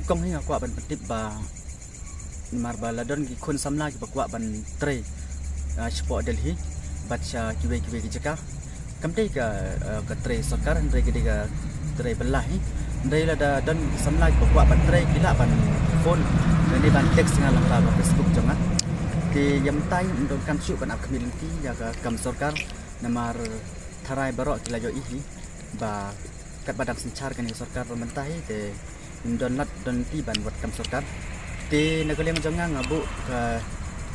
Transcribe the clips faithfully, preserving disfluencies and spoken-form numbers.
Kong hi nga kwah ban pyntip ba namar ba la don ki khun samla kiba kwah ban trei shapoh Delhi bad sha kiwei kiwei ki jaka. Kam dei ka ka trei sorkar, hynrei ka dei ka trei bylla hi. Hynrei lada don ki samla kiba kwah ban trei ki lah ban phone lane ban text ïa nga lyngba ka Facebook jong nga. Te ïa mynta hi ym donkam shuh ban ap khmih lynti ïa ka kam sorkar namar tharai baroh ki la ïohi hi ba katba dang synshar kane ka sorkar ba mynta hi te ym don lad don lynti ban wad kam sorkar. Te na ka liang jong nga nga buh ka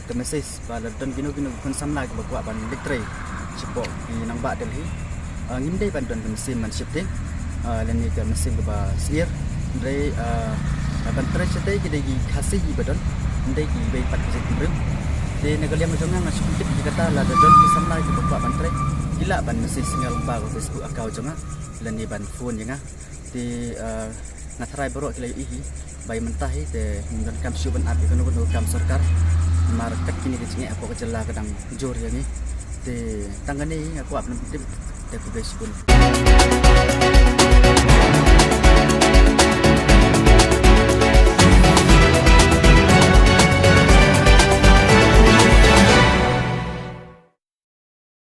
ka message ba la don kino kino ki khun samla kiba kwah ban leit trei shapoh ki nongbah Delhi. Ngim dei ban don ka mynsiem ban sheptieng lane ka mynsiem kaba syier. Hynrei ban trei shatei ki dei ki Khasi kiba don, ym dei kiwei pat ki jait ki briew. Te na ka liang jong nga nga shu pyntip ïa kata, lada don ki samla kiba kwah ban trei ki lah ban message ïa nga lyngba ka Facebook account jong nga lane ban phone ïa nga. Te nga tharai baroh ki la ïohi hi ba ïa mynta hi te ngim donkam shuh ban ap ïa kano kano ka kam sorkar. Namar kat kine ki jingeh hapoh ka jylla ka dang jur ïa ngi. Te tang kane hi nga kwah ban pyntip. Te khublei shibun.